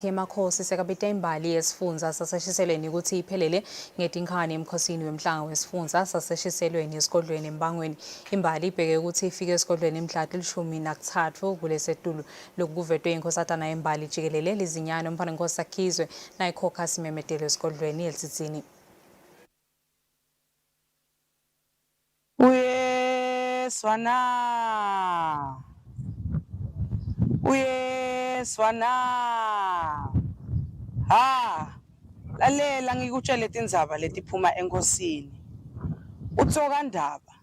Emakhosi sekabita imbali yesifundza saseShiselweni kutsi iphelele ngetinkhani emkhosini wemhlanga wesifundza saseShiselweni esigodlweni eMbangweni. Imbali ibheke kutsi ifike esigodlweni mhla ti-13 kulesetulu. Lokhu kuvetwe inkhosatana yembali jikelele Lizinyane umntfwanenkhosi Sakhizwe nayikhokha simemetelo esigodlweni eLudzidzini. Uyeswa na? Uyeswa na? Ha! Lalela ngikutshele tindzaba letiphuma enkhosini. Utsokandaba,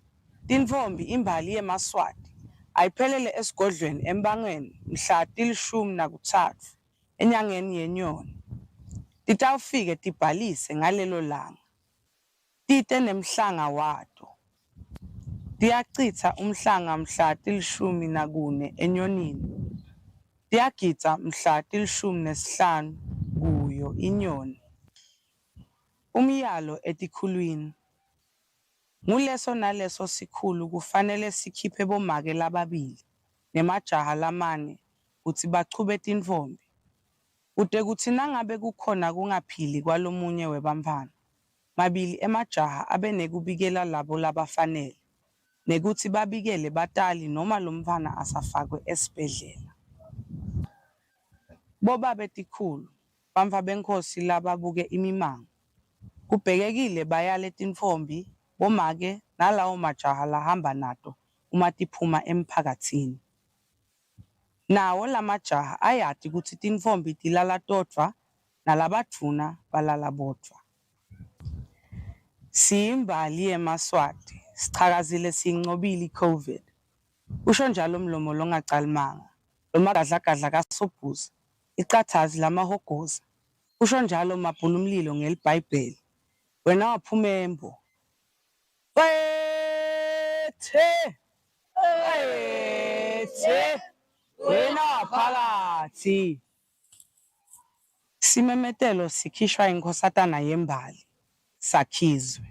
Tintfombi imbali yemaSwati ayiphelele esigodlweni eMbangweni mhla ti-13 enyangeni yeNyoni. Titawufike tibhalise ngalelo langa. Tite nemhlanga wato. Tiyacitsa umhlanga mhla ti-14 eNyonini, tiyagidza mhla ti-15 kuyo iNyoni. Umyalo etikhulwini. Nguleso naleso sikhulu kufanele sikhiphe bomake lababili nemajaha lamane kutsi bachube tintfombi, kute kutsi nangabe kukhona kungaphili kwalomunye webantfwana, mabili emajaha abe nekubikela labo labafanele, nekutsi babikele batali noma lomntfwana asafakwe esibhedlela. Bobabe tikhulu, bantfwabenkhosi lababuke imimango, kubhekekile bayale tintfombi, bomake nalawo majaha lahamba nato uma tiphuma emphakatsini. Nawo lamajaha ayati kutsi tintfombi tilala todvwa nalabadvuna balala bodvwa. Siyimbali yemaSwati, sichakazile siyincobile i-Covid. Usho njalo mlomo longacali manga, lomagadlagadla kaSobhuza, licathazi lamahogoza. Usho njalo mabhulumlilo ngeliBhayibheli, wena waphuma eMbo. Bayethe! Bayethe! Wena waphakathi. Simemetelo sikhishwa inkhosatana yembali, Sakhizwe.